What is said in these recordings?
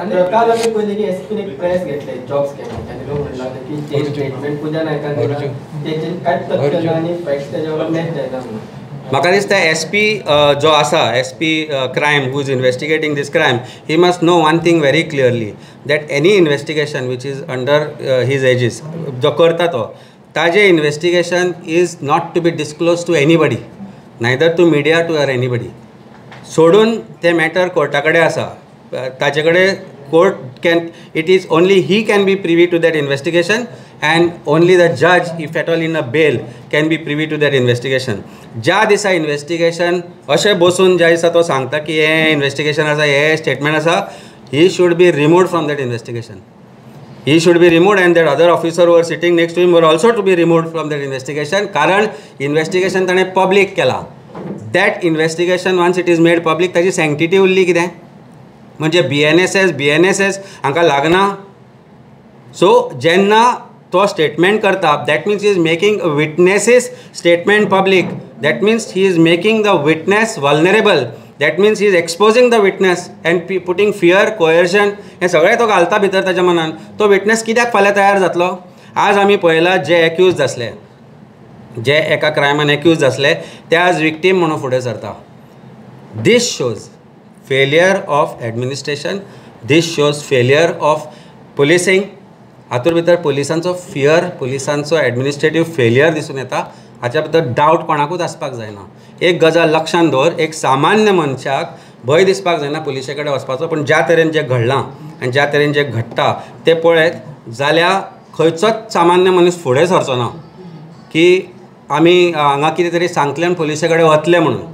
काल आमी पयलें की एसपीन एक प्रेस घेतले जॉब स्कॅमाचे आनी लोक म्हणला की जे स्टेटमेंट पूजा नायकान दिलां तेजेर कांयच तथ्य ना आनी फॅक्ट्स तेज्या वांगडा मॅच जायना म्हणून. म्हाका दिसता एस पी जो आसा, SP crime who is investigating this crime, he must know one thing very clearly, that any investigation which is under his aegis जो करता तो ताजें investigation is not to be disclose to anybody, neither to media to or anybody. सोडून तें matter Carta कडेन आसा, ताजे कडेन court can, it is only he can be privy to that investigation and only the judge, if at all in a bail, can be privy to that investigation. ज्या दिसा investigation अशें बसून ज्या दिसा तो सांगता की हें इन्वेस्टिगेशन आसा, हें स्टेटमेंट आसा, he should be removed from that investigation. He should be removed and that other officer were sitting next to him were also to be removed from that investigation. कारण इन्वेस्टिगेशन ताणें public केलां. That investigation once it is made public, ताजी सँक्टिटी उरली कितें? म्हणजे BNSS BNSS हांकां लागना. So जेन्ना तो स्टेटमेंट करता, that means he is making witnesses statement public, that means he is making the witness vulnerable, that means he is exposing the witness and putting fear, coercion, हें सगळें तो घालता भितर ताच्या मनान. तो विटनेस कित्याक फाल्यां तयार जातलो? आज आमी पळयलां जे एक्यूज आसले, जे एका क्रायमान एक्यूज आसले ते आज विक्टीम म्हणून फुडें सरता. This shows failure of administration, this shows failure of policing. हातूंत भितर पुलिसांचो फियर, पुलिसांचो एडमिनिस्ट्रेटीव फेलियर दिसून येता. हाच्या भितर डावट कोणाकूच आसपाक जायना. एक गजाल लक्षांत दवर, एक सामान्य मनशाक भंय दिसपाक जायना पुलिसे कडेन वचपाचो, पूण ज्या तरेन जें घडलां आनी ज्या तरेन जें घडटा तें पळयत जाल्यार खंयचोच सामान्य मनीस फुडें सरचो ना की आमी हांगा कितें तरी सांगतले आनी पुलिसे कडेन वतले म्हणून.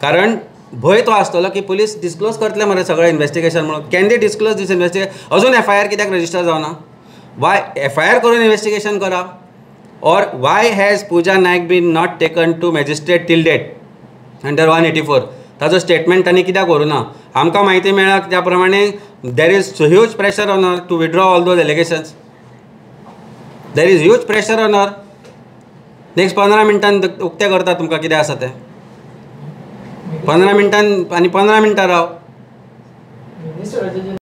कारण भंय तो आसतलो की पुलीस डिस्क्लोज करतले मरे सगळें इन्वेस्टिगेशन म्हणून. Can they disclose this investigation? अजून एफ I R कित्याक रजिस्टर जावना? वाय एफ I R करून इन्वेस्टिगेशन करा? Or why has Pooja Naik been not taken to magistrate till date under 184? ताजो स्टेटमेंट तांणी कित्याक व्हरूं ना? आमकां म्हायती मेळ्ळा त्या प्रमाणे there is huge pressure on her to withdraw all those allegations. There is huge pressure on her. Next 15 मिनटान उक्तें करता तुमकां कितें आसा तें. 15 मिनटान आनी 15 मिनटां राव.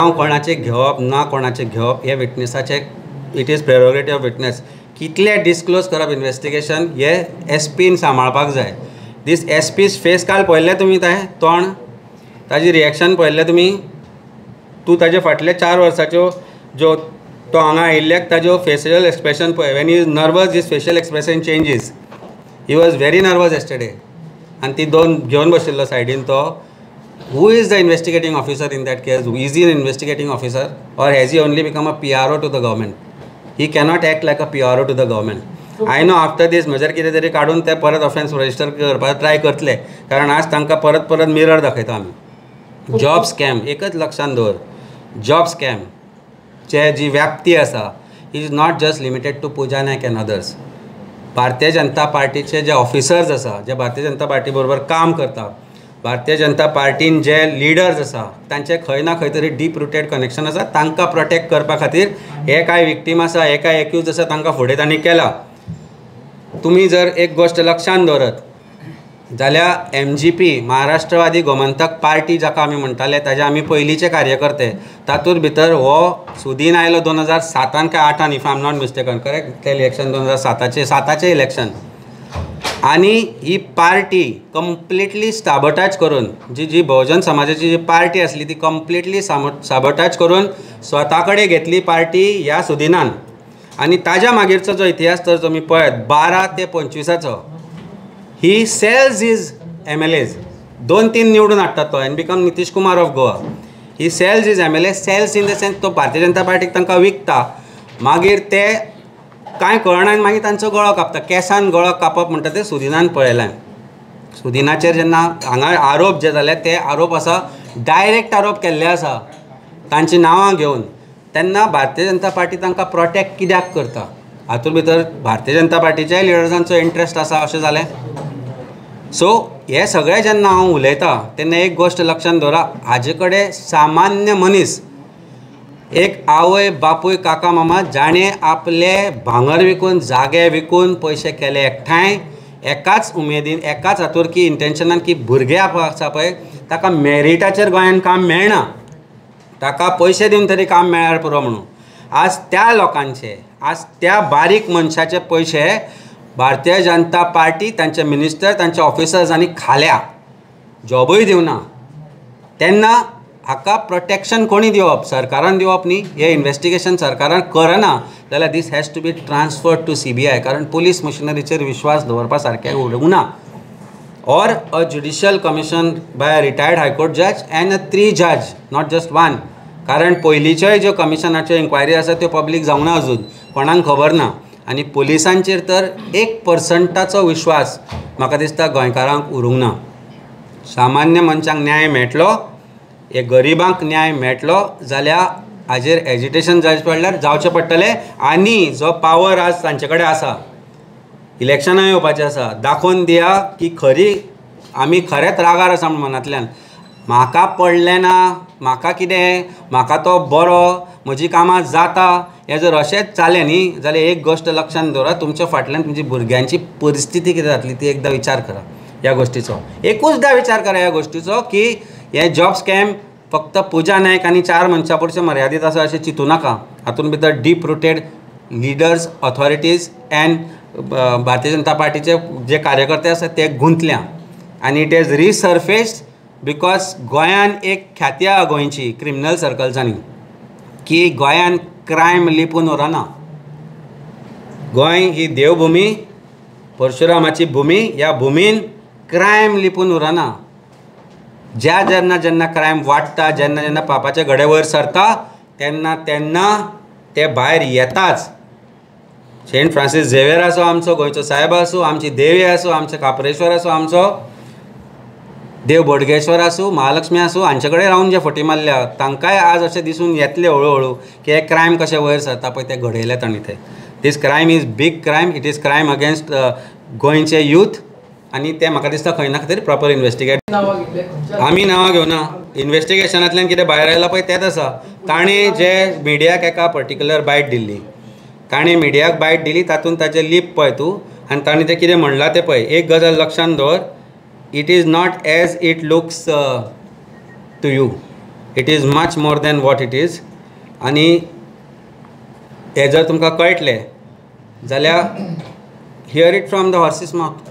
हांव कोणाचें घेवप ना, कोणाचें घेवप हें विटनेसाचें, it is prerogative of witness. कितलें डिस्क्लोज करप इन्वेस्टिगेशन हे एस पीन सांबाळपाक जाय. दीस एस पीज फेस काल पळयल्लें तुमी, तें तोंड, ताजी रिएक्शन पळयल्लें तुमी? तूं ताजे फाटले 4 वर्साच्यो ज्यो तो हांगा आयिल्ल्याक ताज्यो फेशियल एक्सप्रेशन पळय. When is nervous his facial expression changes. He was very nervous yesterday. आनी ती दोन घेवन बशिल्लो सायडीन तो. Who is the investigating officer in that case? Is he an investigating officer or has he only become a PRO to the government? He cannot act like a PRO to the government. I know after this म्हजेर कितें तरी काडून ते परत offence register करपाक try करतले, कारण आज तांकां परत परत मिरर दाखयता आमी. जॉब स्कॅम एकच लक्षांत दवर, जॉब स्कॅम चे जी व्याप्ती आसा is not just limited to Pooja Naik and others. Bharatiya Janata पार्टीचे जे ऑफिसर्स आसा, जे भारतीय जनता पार्टी बरोबर काम करता, भारतीय जनता पार्टीन जे लिडर्स आसा तांचे खंय ना खंय तरी डीप रुटेड कनेक्शन आसा. तांकां प्रोटेक्ट करपा खातीर हे कांय विक्टीम आसा, हे कांय एक्यूज आसा, तांकां फुडें तांणी केला. तुमी जर एक गोश्ट लक्षांत दवरत जाल्यार MGP Maharashtrawadi Gomantak party जाका आमी म्हणटाले ताजे आमी पयलींचे कार्यकर्ते, तातूंत भितर हो सुदीन आयलो 2007 काय 8 if I am not mistaken, correct? तें इलेक्शन 2007 साताचें इलेक्शन. आनी ही पार्टी कंप्लिटली साबोटाज करून, जी जी बहुजन समाजाची जी पार्टी आसली ती कंप्लिटली साबोटाज करून स्वता कडेन घेतली पार्टी ह्या सुदिनान. आनी ताज्या मागीरचो जो इतिहास तर तुमी पळयत 12 ते 25 he sells his MLAs. 2-3 निवडून हाडटा तो and become Nitish Kumar of Goa. He sells his MLA, sells in the sense तो भारतीय जनता पार्टीक तांकां विकता, मागीर ते कांय कळना आनी मागीर तांचो गळो कापता. केंसान गळो कापप म्हणटा तें सुदिनान पळयलें. सुदिनाचेर जेन्ना हांगा आरोप जे जाले ते आरोप आसा, डायरेक्ट आरोप केल्ले आसा तांचीं नांवां घेवन, तेन्ना भारतीय जनता पार्टी तांकां प्रोटेक्ट कित्याक करता? हातूंत भितर भारतीय जनता पार्टीच्याय लिडर्सांचो इंट्रस्ट आसा अशें जालें. सो हे सगळें जेन्ना हांव उलयतां तेन्ना एक गोश्ट लक्षांत दवरा, हाजे कडेन सामान्य मनीस, एक आवय बापूय काका मामा जाणें आपले भांगर विकून, जागे विकून पयशे केले एकठांय, एकाच उमेदीन, एकाच हातूर की इंटेन्शनान की भुरगे आसा पळय ताका मेरिटाचेर गोंयान काम मेळना, ताका पयशे दिवन तरी काम मेळ्ळ्यार पुरो म्हणून. आज त्या लोकांचे, आज त्या बारीक मनशाचे पयशे भारतीय जनता पार्टी, तांचे मिनिस्टर, तांचे ऑफिसर्सांनी खाल्या, जॉबूय दिवना. तेन्ना हाका प्रोटेक्शन कोणी दिवप? सरकारान दिवप न्ही. हें इन्वेस्टिगेशन सरकारान करना जाल्यार this has to be transferred to CBI, कारण पुलीस मशिनरीचेर विश्वास दवरपा सारकें उरूंक ना. Or a judicial commission by a retired high court judge and a 3 judge, not just 1. कारण पयलींच्योय ज्यो कमिशनाच्यो इन्क्वायरी आसा त्यो पब्लीक जावंक ना अजून, कोणाक खबर ना. आनी पुलिसांचेर तर 1%चो विश्वास म्हाका दिसता गोंयकारांक उरूंक ना. सामान्य मनशांक न्याय मेळटलो, हे गरिबांक न्याय मेळटलो जाल्यार हाजेर एजिटेशन जायचे पडल्यार जावचें पडटलें. आनी जो पावर आज तांचे कडेन आसा, इलेक्शनां येवपाचें आसा, दाखोवन दिया की खरी आमी खरेंच रागार आसा म्हूण मनांतल्यान. म्हाका पडलें ना, म्हाका कितें, म्हाका तो बरो, म्हजी कामां जाता, हें जर अशेंच जालें न्ही जाल्यार एक गोश्ट लक्षांत दवरा, तुमच्या फाटल्यान तुमची भुरग्यांची परिस्थिती कितें जातली ती एकदां विचार करा ह्या गोश्टीचो. एकूचदां विचार करा ह्या गोश्टीचो की हे जॉब स्कॅम फक्त पुजा नायक आनी 4 मनशां पुरचे मर्यादीत आसा अशें चिंतू नाका. हातूंत भितर deep rooted leaders, authorities and Bharatiya Janata पार्टीचे जे कार्यकर्ते आसा ते गुंतल्या. आनी it is रिसर्फेस्ड because गोंयान एक ख्याती आहा गोंयची क्रिमिनल सर्कल्सांनी की गोंयान क्रायम लिपून उरना. गोंय ही देवभुमी, परशुरामाची भुमी, ह्या भुमीन क्रायम लिपून उरना. ज्या जेन्ना जेन्ना क्रायम वाडटा, जेन्ना जेन्ना पापाचे घडे वयर सरता, तेन्ना तेन्ना ते भायर येताच. सेंट फ्रांसीस झेवियर आसूं, आमचो गोंयचो सायब आसूं, आमची देवी आसूं, आमचें खाप्रेश्वर आसूं, आमचो देव बोडगेश्वर आसूं, महालक्ष्मी आसूं, हांचे कडेन रावन जे फटी मारल्या तांकांय आज अशें दिसून येतलें हळू हळू की हे क्रायम कशें वयर सरता पळय ते घडयले तांणी ते. This crime is big crime, it is crime against गोंयचे यूथ. आनी तें म्हाका दिसता खंय ना खंय तरी प्रॉपर इन्वेस्टिगेट. आमी नांवां घेवना, इन्वेस्टिगेशनांतल्यान कितें भायर आयलां पळय तेंच आसा. ताणें जे मिडियाक एका पर्टिक्युलर बायट दिल्ली, ताणें मिडियाक बायट दिली, तातूंत ताचें लीप पळय तूं आनी ताणें तें कितें म्हणलां तें पळय. एक गजाल लक्षांत दवर, it is not as it looks to you, it is much more than what it is. आनी हें जर तुमकां कळटलें जाल्यार hear it from the horse's mouth.